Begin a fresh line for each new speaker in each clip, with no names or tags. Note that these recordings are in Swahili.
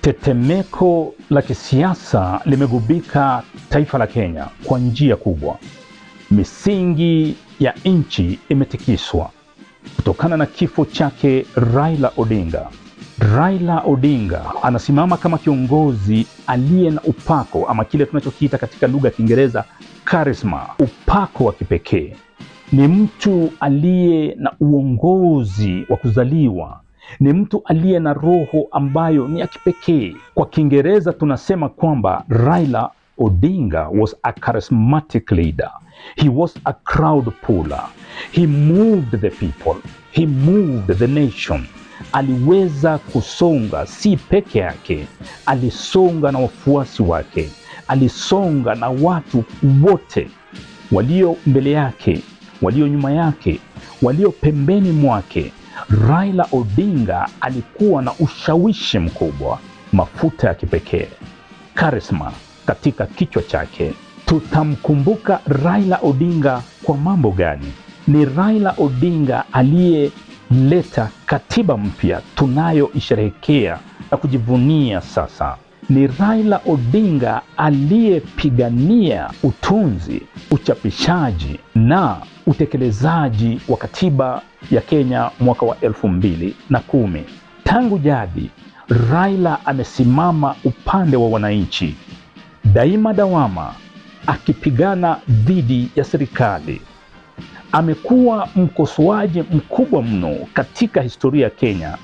Tetemeko la kisiasa limegubika taifa la Kenya kwa njia kubwa. Misingi ya nchi imetikiswa kutokana na kifo chake Raila Odinga. Raila Odinga anasimama kama kiongozi aliye na upako ama kile tunachokiita katika lugha ya Kiingereza charisma, upako wa kipekee. Ni mtu aliye na uongozi wa kuzaliwa, ni mtu aliye na roho ambayo ni ya kipekee. Kwa Kiingereza tunasema kwamba Raila Odinga was a charismatic leader. He was a crowd puller. He moved the people. He moved the nation. Aliweza kusonga, si peke yake, alisonga na wafuasi wake, alisonga na watu wote walio mbele yake, walio nyuma yake, walio pembeni mwake. Raila Odinga alikuwa na ushawishi mkubwa, mafuta ya kipekee, charisma katika kichwa chake. Tutamkumbuka Raila Odinga kwa mambo gani? Ni Raila Odinga aliyeleta katiba mpya tunayoisherehekea na kujivunia sasa. Ni Raila Odinga aliyepigania utunzi, uchapishaji na utekelezaji wa katiba ya Kenya mwaka wa 2010. Tangu jadi Raila amesimama upande wa wananchi daima dawama, akipigana dhidi ya serikali. Amekuwa mkosoaji mkubwa mno katika historia ya Kenya.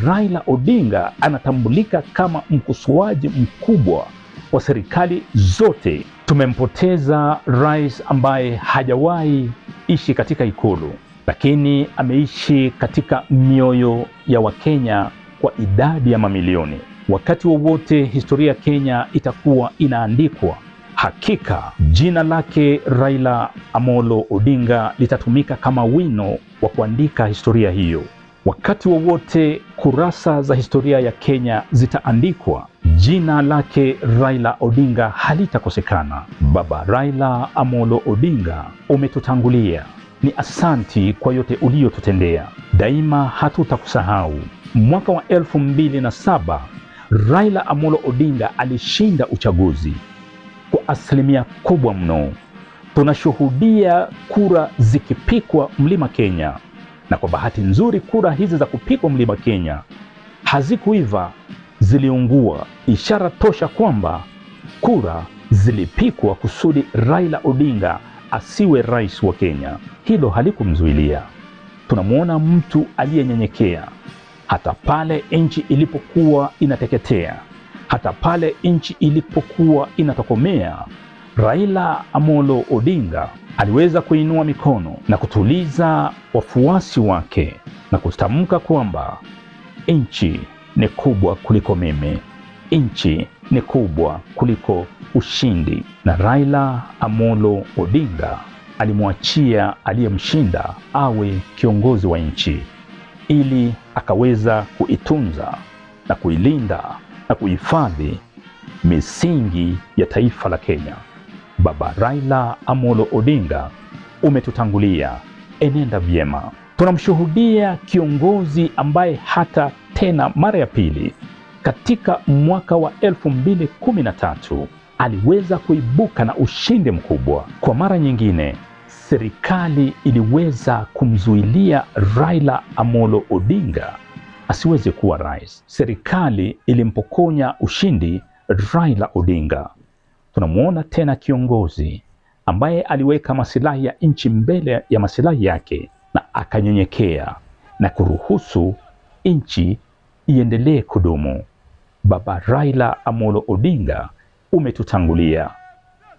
Raila Odinga anatambulika kama mkosoaji mkubwa wa serikali zote. Tumempoteza rais ambaye hajawahi ishi katika Ikulu, lakini ameishi katika mioyo ya Wakenya kwa idadi ya mamilioni. Wakati wowote historia ya Kenya itakuwa inaandikwa, hakika jina lake Raila Amolo Odinga litatumika kama wino wa kuandika historia hiyo. Wakati wowote kurasa za historia ya Kenya zitaandikwa, jina lake Raila Odinga halitakosekana. Baba Raila Amolo Odinga, umetutangulia. Ni asanti kwa yote uliyotutendea, daima hatutakusahau. Mwaka wa 2007 Raila Amolo Odinga alishinda uchaguzi kwa asilimia kubwa mno. Tunashuhudia kura zikipikwa Mlima Kenya, na kwa bahati nzuri kura hizi za kupikwa Mlima Kenya hazikuiva, ziliungua, ishara tosha kwamba kura zilipikwa kusudi Raila Odinga asiwe rais wa Kenya. Hilo halikumzuilia. Tunamwona mtu aliyenyenyekea hata pale nchi ilipokuwa inateketea, hata pale nchi ilipokuwa inatokomea. Raila Amolo Odinga aliweza kuinua mikono na kutuliza wafuasi wake na kutamka kwamba nchi ni kubwa kuliko mimi, nchi ni kubwa kuliko ushindi. Na Raila Amolo Odinga alimwachia aliyemshinda awe kiongozi wa nchi ili akaweza kuitunza na kuilinda na kuhifadhi misingi ya taifa la Kenya. Baba Raila Amolo Odinga, umetutangulia, enenda vyema. Tunamshuhudia kiongozi ambaye hata tena mara ya pili katika mwaka wa 2013 aliweza kuibuka na ushindi mkubwa. Kwa mara nyingine, serikali iliweza kumzuilia Raila Amolo Odinga asiweze kuwa rais. Serikali ilimpokonya ushindi Raila Odinga. Tunamwona tena kiongozi ambaye aliweka masilahi ya nchi mbele ya masilahi yake na akanyenyekea na kuruhusu nchi iendelee kudumu. Baba Raila Amolo Odinga, umetutangulia,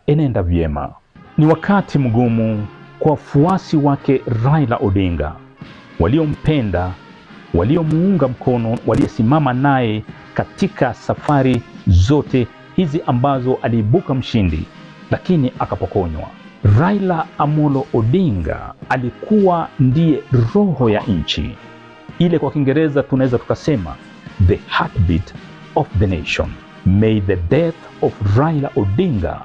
enenda vyema. Ni wakati mgumu kwa wafuasi wake Raila Odinga waliompenda, waliomuunga mkono, waliosimama naye katika safari zote hizi ambazo aliibuka mshindi, lakini akapokonywa. Raila Amolo Odinga alikuwa ndiye roho ya nchi ile, kwa Kiingereza tunaweza tukasema the heartbeat of the nation. May the death of Raila Odinga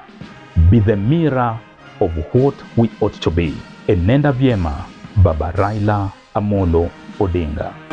be the mirror of what we ought to be. Enenda vyema, Baba Raila Amolo Odinga.